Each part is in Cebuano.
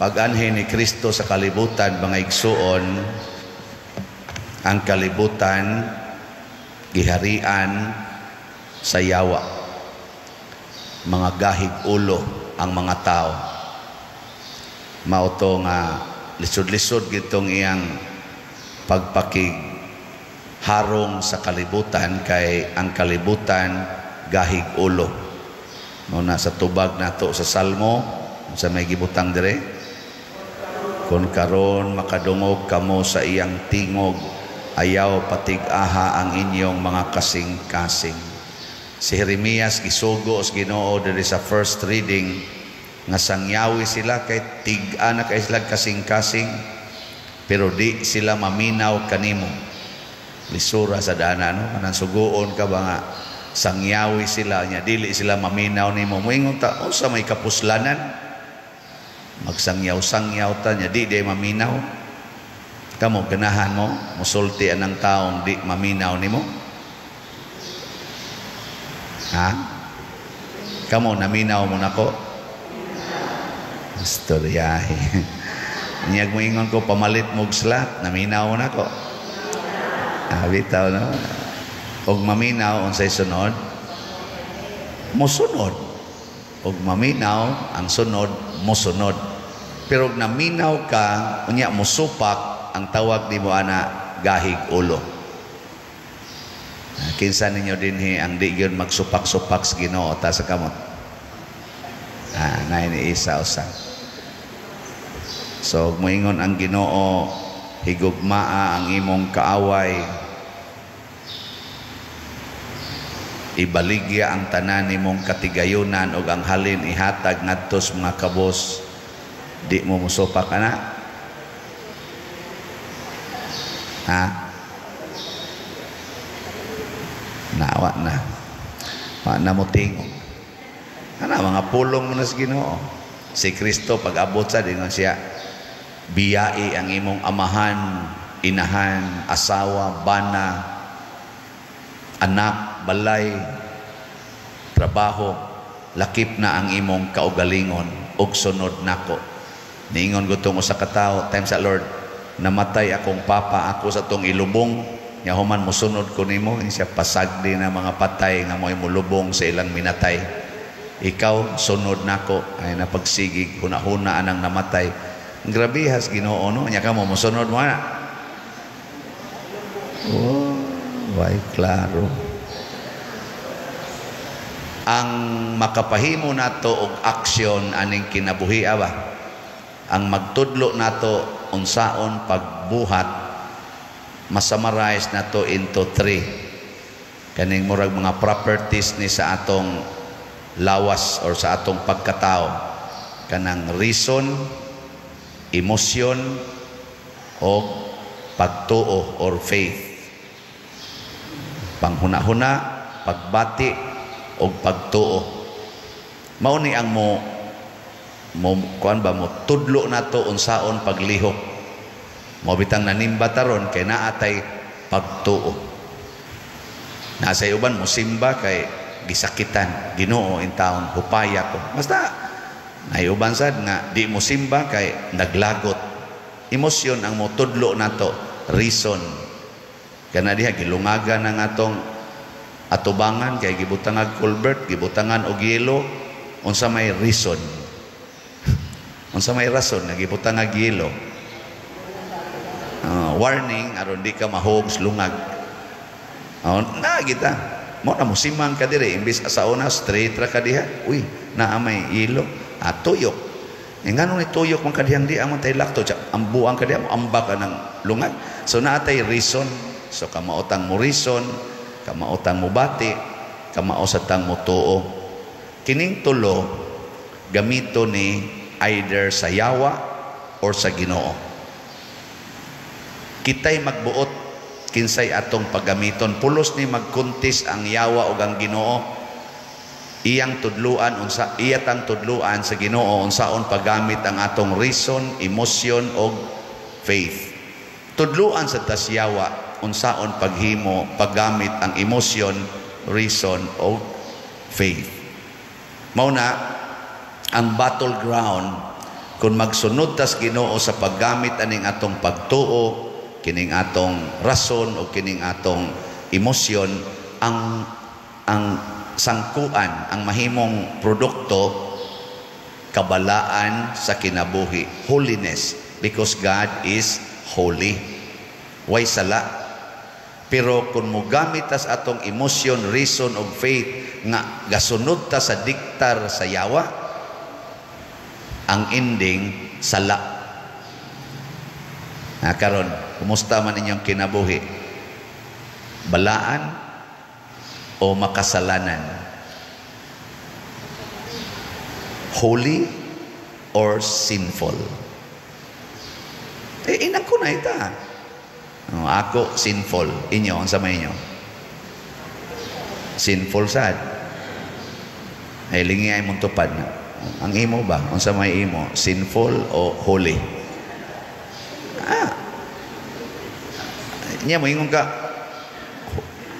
Pag-anhi ni Kristo sa kalibutan, mga igsuon, ang kalibutan giharian sa yawa. Mga gahig ulo ang mga tao. Mao to nga lisod-lisod gitong iyang pagpakig harong sa kalibutan kay ang kalibutan gahig ulo. Mao na sa tubag nato sa Salmo, sa may gibutang dire, "Kung karon makadungog kamo sa iyang tingog, ayaw patig-aha ang inyong mga kasing-kasing." Si Jeremias gisugo sa Ginoo diri sa first reading nga sangyawi sila kay tig-a na kay sila kasing-kasing, pero di sila maminaw kanimo. Lisura sa dana, no? Kanang suguon ka ba nga sangyawi sila nya dili sila maminaw nimo. Moingon ta, unsa may kapuslanan? Magsangyaw-sangyaw ta nya di di maminaw. Kamo, ganahan mo musulti anang taong di maminaw nimo? Ha? Kamo, naminaw mo nako? Istoryahe. Niyag moingon ko pamalit mo slot, naminaw mo nako? Ah, bitaw, no? Og maminaw, unsay sunod? Mosunod. Og maminaw, ang sunod, mosunod. Pero og naminaw ka, unya mosupak, ang tawag nimo ana gahig ulo. Ah, kinsa ninyo dinhi ang di gyud magsupak-supak sa Ginoo? Ta sa kamot. Ah, nay ni isa usa. So moingon ang Ginoo, higugmaa ang imong kaaway, ibaligya ang tanan nimong katigayunan ug ang halin ihatag ngadto sa mga kabos, di mo musupak ana? Ha? Nawa na. Wa na mo tingog. Ana mga pulong mo na sa Ginoo. Si Kristo pag abot sa dingon siya, biyai ang imong amahan, inahan, asawa, bana, anak, balay, trabaho, lakip na ang imong kaugalingon ug sunod nako. Niingon gutong usa ka tawo, time sa Lord, namatay akong papa, ako sa tong ilubong, nya human mosunod ko nimo. Siya, pasagdi na mga patay nga mo'y molubong sa ilang minatay. Ikaw, sunod nako. Ay napagsigig huna-huna anang namatay. Ang grabihas Ginoo, no? Nya kamo mosunod mo ana? Oh, why klaro. Ang makapahimo nato og aksyon aning kinabuhi ba? Ang magtudlo nato unsaon pagbuhat, masummarize nato into three. Kaning murag mga properties ni sa atong lawas or sa atong pagkatao. Kanang reason, emosyon, o pagtuo or faith. Panghuna-huna, pagbati, o pagtuo. Mao ni ang mo mo kuan ba, mo tudlo nato unsaon paglihok. Mo bitang nanimba taron kay naa tay pagtuo. Nasa uban mo simba kay gisakitan Ginoo in taon, hupaya ko. Basta nay uban sad nga di mo simba kay naglagot. Emosyon ang mo tudlo nato, reason. Kana diha gilungagan ang atong atubangan kay gibutangag culvert, gibutangan og yelo, unsa may reason? Unsa may rason nga gibutangag yelo? Warning aron di ka mahog lungag. Na kita. Mo na musimang ka dire imbis sa una straight ra ka diha. Uy, naa may yelo. Ah, tuyok. Eh, ngano ni tuyok man kadihang di ang tay lakto, ambuang ka diha, amba ka ng lungag. So naa tay reason. So kamaotang mo reason, kamaotang mo bati, kamaosatang mo tuo. Kining tulo gamito ni either sa yawa or sa Ginoo. Kitay magbuot kinsay atong paggamiton. Pulos ni magkuntis ang yawa ug ang Ginoo. Iyang tudluan unsa iyatang tudluan sa Ginoo unsaon paggamit ang atong reason, emotion og faith. Tudluan sa tas yawa unsaon paghimo paggamit ang emotion, reason og faith. Mao na ang battleground Kung magsunod tas Ginoo sa paggamit aning atong pagtuo, kining atong rason o kining atong emosyon, ang sangkuan, ang mahimong produkto, kabalaan sa kinabuhi, holiness, because God is holy. Way sala. Pero kung mogamit tas atong emosyon, reason ug faith nga gasunod ta sa diktar sa yawa, ang ending, sala. Na karon, kumusta man inyong kinabuhi? Balaan o makasalanan? Holy or sinful? Eh, inang ko na ita. Oh, ako, sinful. Inyo, ang sama inyo? Sinful sad. Ay, lingi ay mong tupad na. Ang imo ba? Unsa may imo? Sinful o holy? Ah. Nya mo ingon ka,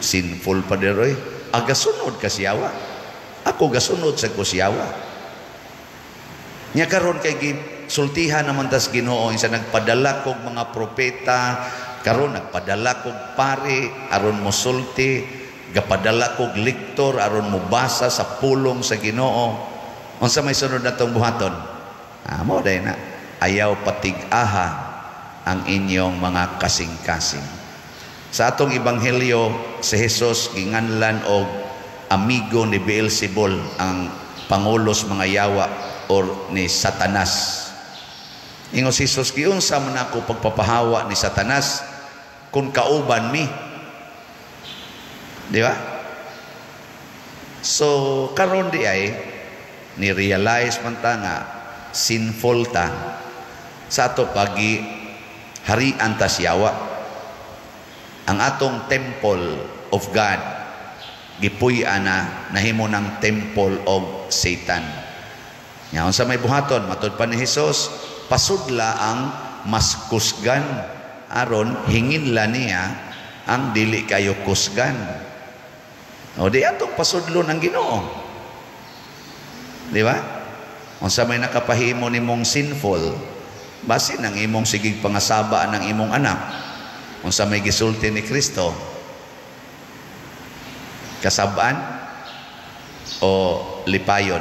sinful pa deroy. Aga sunod ka siyawa. Ako gasunod sa ko siyawa. Nya karon kay sultihan naman tas Ginoo sa nagpadala kog mga propeta, karon nagpadala kog pare aron mosulti, gapadala kog lektor aron mobasa sa pulong sa Ginoo. Unsa may sunod natong buhaton? Ah, mo day na. Ayaw patig-aha ang inyong mga kasing-kasing. Sa atong ebanghelyo, si Jesus ginganlan og amigo ni Beelzebul, ang pangulos mga yawa or ni Satanas. Ingon si Jesus, giunsa man ako pagpapahawa ni Satanas kung kauban mi? Di ba? So karon di ay ni-realize man ta nga sinful ta sa ato pagi harian ta siyawa. Ang atong temple of God gipuy-an na, nahimo ng temple of Satan. Nya unsa may buhaton? Matud pa ni Jesus, pasudla ang mas kusgan aron hinginla niya ang dili kayo kusgan. O di atong pasudlon ang Ginoo. Di ba? Unsa may nakapahimo nimong sinful, basin ang imong sigig pangasaba ng imong anak. Unsa may gisulti ni Kristo? Kasabaan o lipayon?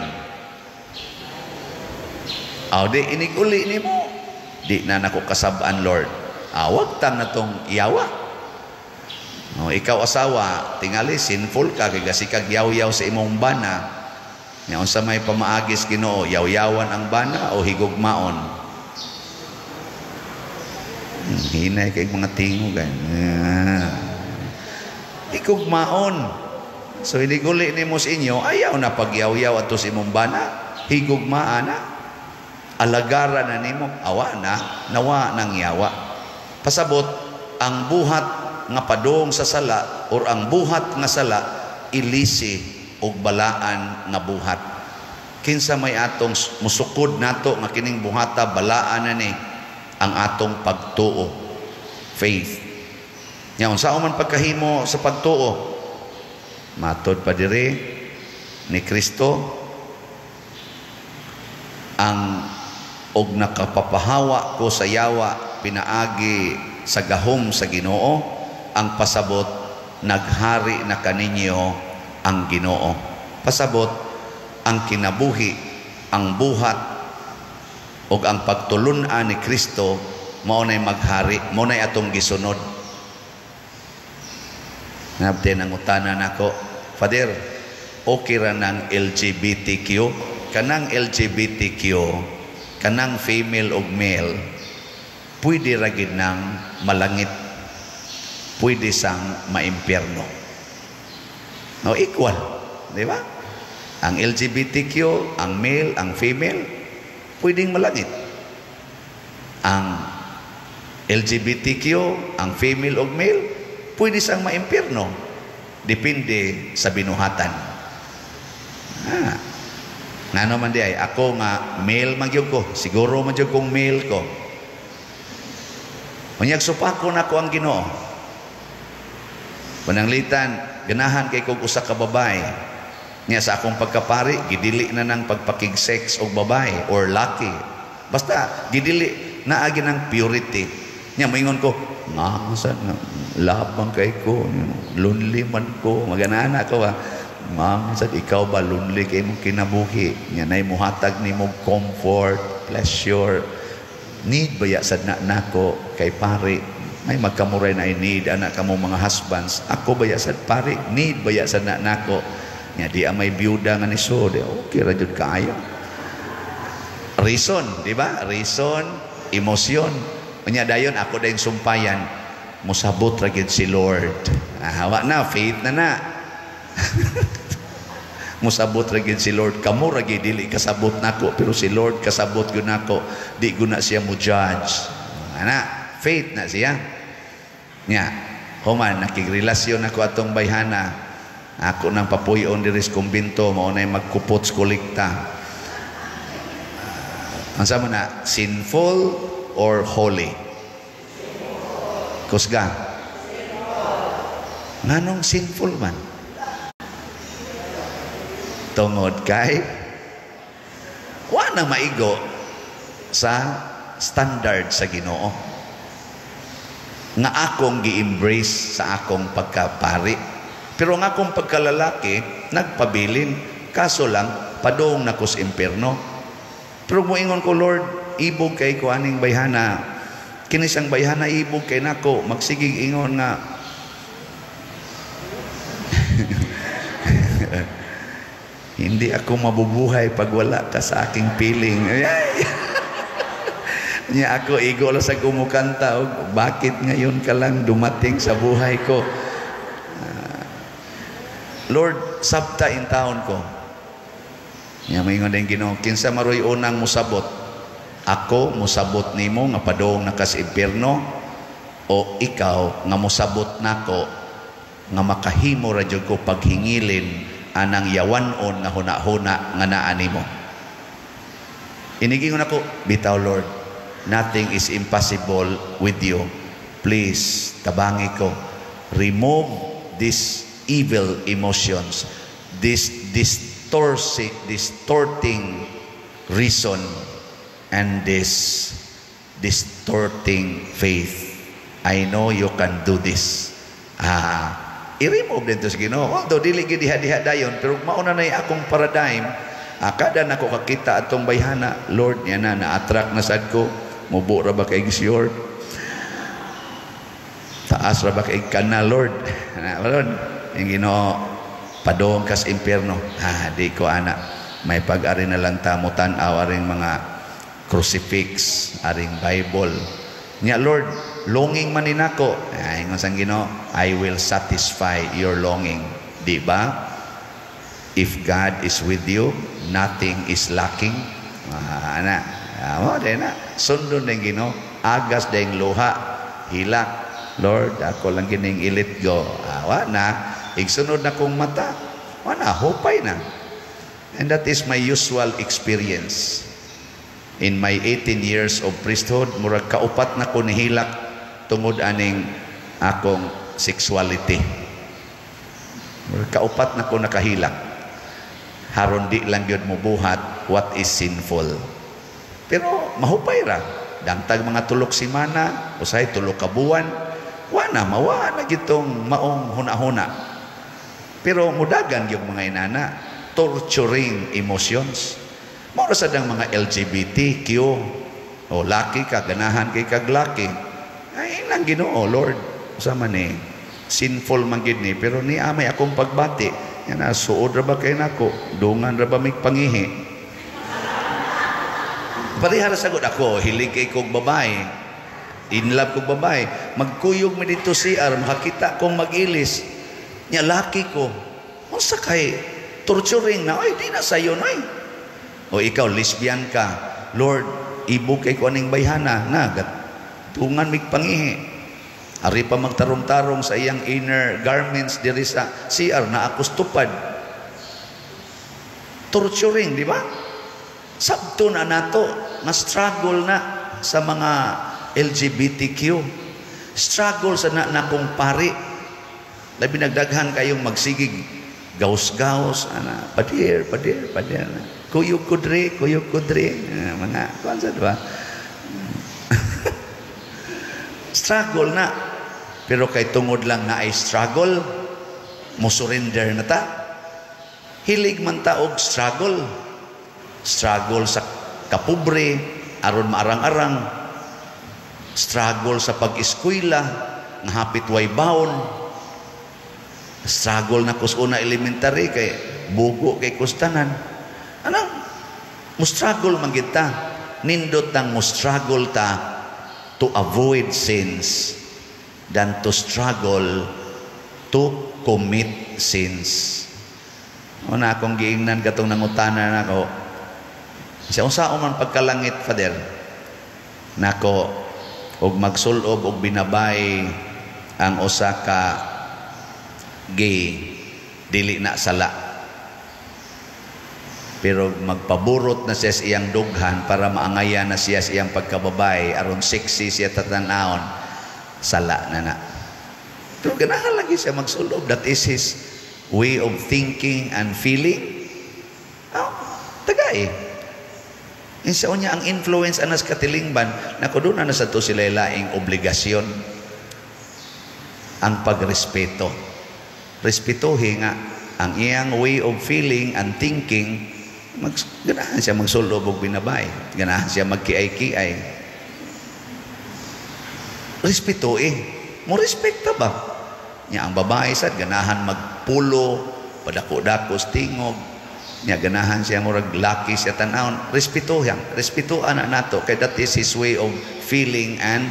Aw di iniguli nimo. Di na nako kasabaan, Lord. Awag tang natong yawa. O, ikaw asawa, tingali sinful ka kay gasikag yaw-yaw sa imong bana. Nya unsa may pamaagis Ginoo, yaw-yawan ang bana o higugmaon? Hinay kay mga tingog ay. Higugmaon. So iniguli nimo sa inyo, ayaw na pagyaw-yaw ato sa imong bana, higugmaa na. Alagara na nimo, awa na, nawa nang yawa. Pasabot, ang buhat nga padong sa sala or ang buhat nga sala ilisi og balaan nga buhat. Kinsa may atong musukod nato nga kining buhata balaan na ni ang atong pagtuo, faith. Nya unsa man pagkahimo sa pagtuo? Matod pa diri ni Kristo, ang og nakapapahawa ko sa yawa pinaagi sa gahom sa Ginoo, ang pasabot naghari na kaninyo ang Ginoo. Pasabot ang kinabuhi, ang buhat ug ang pagtulun-an ni Kristo mao nay maghari, mao nay atong gisunod. Nabte nang utana nako, Father, okay ra nang LGBTQ? Kanang LGBTQ, kanang female ug male, pwede ra gid nang malangit, pwede sang maimpyerno. No, equal, di ba? Ang LGBTQ, ang male, ang female, pwedeng malangit. Ang LGBTQ, ang female ug male, pwede sang maimpyerno. Depende sa binuhatan. Ah. Ngano man di ay, ako nga male man gyud ko, siguro man gyud kong male ko. Unyag supako nako ang Ginoo. Pananglitan, ganahan kay kog usa ka babae. Nya sa akong pagkapari, gidili na nang pagpakig-sex og babae or laki. Basta gidili naagi ng purity. Nya moingon ko, nga sa labang kay ko, lonely man ko, maganana ko ba. Ma'am, sad ikaw ba lonely kay imong kinabuhi? Nya nay muhatag nimo comfort, pleasure. Need baya sad na nako kay pare? May magkamuray na need anak kamo mga husbands. Ako baya sad pare, need baya sad na nako. Nya di may byuda nga ni so, di okay ra jud kaayo. Reason, di ba? Reason, emosyon. Unya dayon ako dayong sumpayan, musabot ra gyud si Lord. Ah, wa na faith na na. Musabot ra gyud si Lord. Kamo ra gyud dili kasabot nako, pero si Lord kasabot gyud nako. Di gyud na siya mo judge. Ana, faith na siya. Nya, human nakigrelasyon ako atong bayhana. Ako nang papuy-on diri sa kumbento, mao nay magkupot sa kolekta. Ang sama na, sinful or holy? Kusga. Nganong sinful man? Tungod kay wa na maigo sa standard sa Ginoo nga akong gi-embrace sa akong pagkapari. Pero ang akong pagkalalaki nagpabilin, kaso lang padung na ko sa impierno. Pero moingon ko, "Lord, ibog kay ko aning bayhana. Kini siyang bayhana ibog kay nako." Magsigig ingon nga hindi ako mabubuhay pag wala ka sa aking piling. Nya ako igo lang sa kumukanta, bakit ngayon ka lang dumating sa buhay ko? Lord, sabta in taon ko. Nya maingon din Ginoo, kinsa maroy unang musabot? Ako musabot nimo nga padung na ka sa impierno, o ikaw nga musabot nako nga makahimo ra jud ko paghingilin anang yawanon nga huna-huna nga naa nimo? Inigingon ako, bitaw Lord, nothing is impossible with you. Please, tabangi ko. Remove these evil emotions, this distorting reason, and this distorting faith. I know you can do this. I-remove din to sa Ginoo. Although dili gyud diha-diha dayon, pero mauna na akong paradigm. Kada nako kakita atong bayhana, Lord, yan na, na-attract na sad ko. Mubo ra ba kay sure? Taas ra ba kay kana, Lord? Na, Lord, yung Ginoo, padong kas impierno. Ha, di ko ana. May pag-ari na lang ta mo tan-aw aring mga crucifix, aring Bible. Nya Lord, longing man ni nako. Ay, ingon sang Ginoo, I will satisfy your longing. Di ba? If God is with you, nothing is lacking. Ah, ana. Amo din na. Sundon din Ginoo, agas ding luha, hilak. Lord, ako lang gining i-let go. Ah, wa na. Igsunod na kong mata. Wa na, hupay na. And that is my usual experience. In my 18 years of priesthood, murag kaupat na ko nihilak tungod aning akong sexuality. Murag kaupat na ko nakahilak. Haron di lang gyud mobuhat what is sinful. Pero mahupay ra. Dangtag mga tulok semana, usahay tulok ka buwan, wa na, mawa na gitong maong huna-huna. Pero mudagan yung mga inana, torturing emotions. Mao ra sad ang mga LGBTQ. O laki ka, ganahan kay kag laki. Ay nang Ginoo, Lord, usa man ni sinful man gid ni, pero ni amay akong pagbati. Yan na, suod ra ba kay nako, dungan ra ba mig pangihi? Pareha ra sagod ako, hilig kay kog babae. In love kog babae. Magkuyog mi dito CR, makakita kong mag-ilis. Nya laki ko. Unsa kay torturing na, ay di na sayo na. O ikaw lesbian ka, Lord, ibog kay ko aning bayhana na tungan mig pangihi. Ari pa magtarong-tarong sa iyang inner garments diri sa CR na akos tupad. Torturing, di ba? Sabto na nato nga struggle na sa mga LGBTQ. Struggle sa na nakong pari. Labi nagdaghan kayong magsigig Gaus-gaus ana, padir, padir, padir. Kuyog kudri, kuyog kudri. Mga kuan sa, diba? Struggle na. Pero kay tungod lang na ay struggle, mo surrender na ta. Hilig man ta og struggle. Struggle sa kapobre, aron maarang-arang. Struggle sa pag-eskwela, nga hapit way baon. Struggle na kus una elementary kay bugo kay kustanan. Anang mo struggle man gid ta. Nindot nang mo struggle ta to avoid sins than to struggle to commit sins. Una akong giingnan katong nangutana nako. Siya, unsa man pagkalangit, Father? Nako, og magsulob og binabay ang usa ka gay, dili na sala. Pero magpaburot na siya sa iyang dughan para maangayan na siya sa iyang pagkababay aron sexy siya tatanawon, sala na na. Pero ganahan lagi siya magsulob. That is his way of thinking and feeling. Oh, tagay. Insa niya ang influence anas katilingban, nako, doon na sa to sila laing obligasyon ang pagrespeto. Respetuhin nga ang iyang way of feeling and thinking. Ganahan siya magsulob og binabay, ganahan siya magkiay-kiay. Respetuhin mo, respekta ba niya. Ang babae sad ganahan magpulo, padako-dako tingog niya, ganahan siya murag laki siya tan-awon, respetuhan, respetuhan na nato kay that is his way of feeling and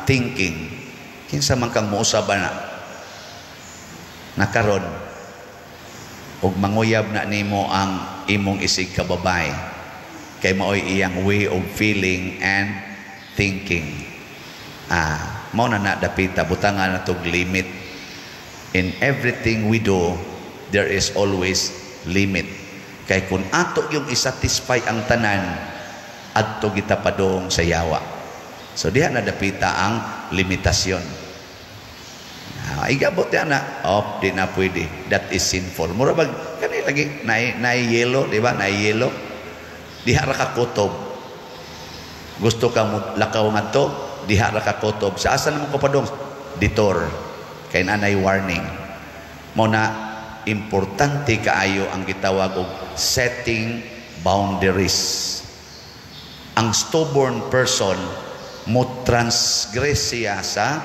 thinking. Kinsa man kang mousab na nakaron og manguyab na nimo ang imong isig ka babae kay maoy iyang way of feeling and thinking. Mao na na dapita butangan na tog limit. In everything we do, there is always limit, kay kung ato yung isatisfy ang tanan, adto kita padung sa yawa. So diha na dapita ang limitasyon. Igabot yan na, oh, di na pwede, that is sinful. Mura bag kani lagi na yelo, di ba? Na yelo, diha ra ka kutob. Gusto ka mo lakaw ngadto, diha ra ka kutob. Sa asa naman ko padong detour kay nanay warning mo na. Importante kaayo ang gitawag og setting boundaries. Ang stubborn person, mo transgress siya sa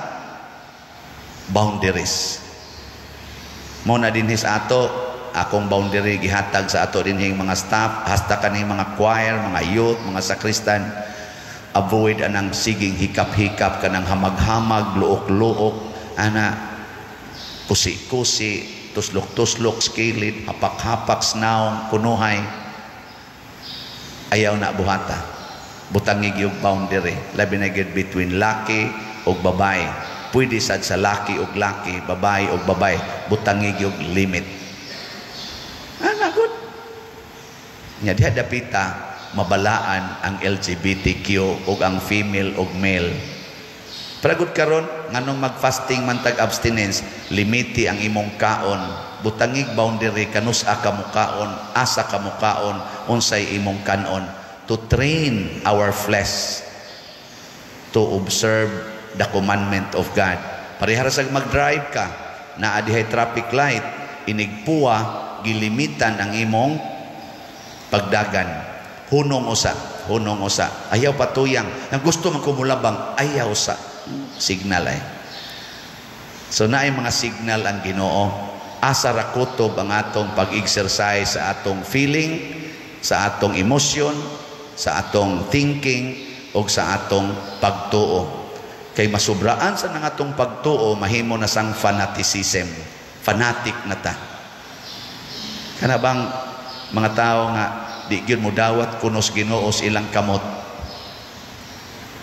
boundaries. Mo na dinhi sa ato, akong boundary gihatag sa ato dinhing mga staff, hasta kaning mga choir, mga youth, mga sakristan, avoid anang siging hikap-hikap, kanang hamag-hamag, luok-luok ana, kusi-kusi, tuslok-tuslok skilid, hapak-hapak snaong kunuhay. Ayaw na buhata. Butangi gyud boundary, labi na gyud between laki ug babae. Pwede sad sa laki ug laki, babae ug babae, butangi gyud limit ana. Good nya diha dapita mabalaan ang LGBTQ ug ang female ug male. Pragod karon, nganong mag-fasting man tag abstinence, limiti ang imong kaon, butangig boundary kanus-a ka mukaon, asa ka mukaon, unsay imong kanon, to train our flesh to observe the commandment of God. Parehara sa mag-drive ka, naa dihay traffic light, inigpuwa, gilimitan ang imong pagdagan. Hunong usa, hunong usa. Ayaw patuyang. Ang gusto man kumulabang, ayaw sa signal ay. So naay mga signal ang Ginoo. Asa ra kutob ang atong pag-exercise sa atong feeling, sa atong emotion, sa atong thinking o sa atong pagtuo. Kay masubraan sa nang atong pagtuo, mahimo na sang fanaticism. Fanatic na ta. Kana bang mga tao nga di gyud mo dawat kunos Ginoo sa ilang kamot.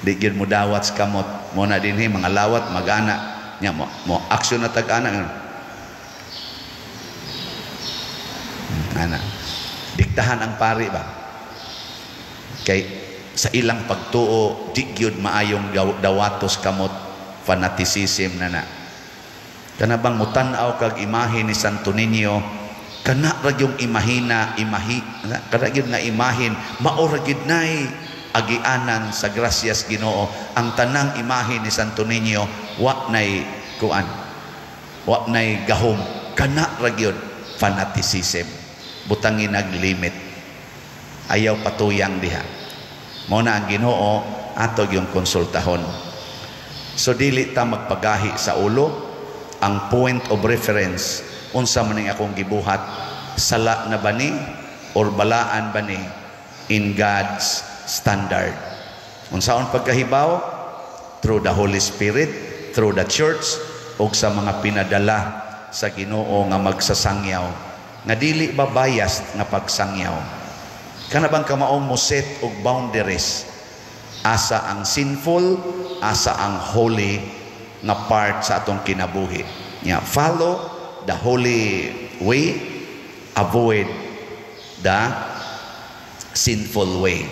Di gyud mo dawat sa kamot. Mo na dinhi mga lawat magana nya mo aksyon na tag-ana. Ana. Diktahan ang pari ba? Kay sa ilang pagtuo di gyud maayong dawatos kamot, fanaticism na na. Kana bang mutan-aw kag imahe ni Santo Niño, kana ra yung imahina, imahi, kana gyud nga imahin, mao ra gyud nay agianan sa grasyas Ginoo. Ang tanang imahe ni Santo Niño wa nay kuan, wa nay gahom. Kana ra gyud fanaticism. Butangin nag limit. Ayaw patuyang diha. Mao na ang Ginoo ato yung konsultahon. So dili ta magpagahi sa ulo. Ang point of reference, unsa man ning akong gibuhat, sala na ba ni or balaan ba ni in God's standard? Unsaon pagkahibaw? Through the Holy Spirit, through the church, ug sa mga pinadala sa Ginoo nga magsasangyaw nga dili ba biased nga pagsangyaw. Kana bang kamaong mo set og boundaries, asa ang sinful, asa ang holy nga part sa atong kinabuhi. Nya follow the holy way, avoid the sinful way.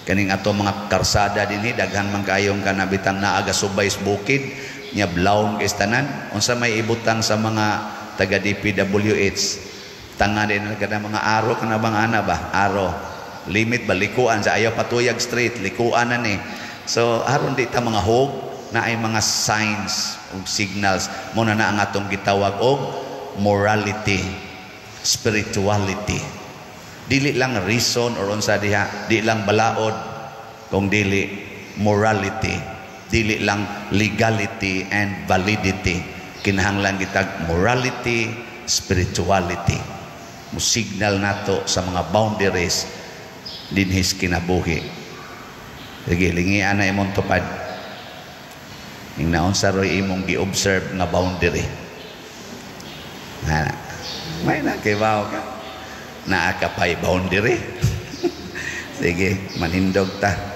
Kaning ato mga karsada dinhi, daghan man kayong kanabitang naa gasubay sa bukid nya, blawon kay tanan. Unsa may ibutang sa mga taga DPWH, tanga din kada mga aro, kana bang ana ba, aro limit ba, likuan sa ayaw patuyag street, likuan na ni. So aron di ta mga hog na ay mga signs ug signals mo na ang atong gitawag og morality, spirituality. Dili lang reason or unsa diha, di lang balaod, kung dili morality, dili lang legality and validity. Kinahanglan kitag morality, spirituality. Mo signal nato sa mga boundaries dinhis kinabuhi. Sige, lingian na imong tupad. Ing naunsa ro'y imong gi-observe nga boundary. Ha, may nakibaw ka. Naa ka pa'y boundary. Sige, manindog ta.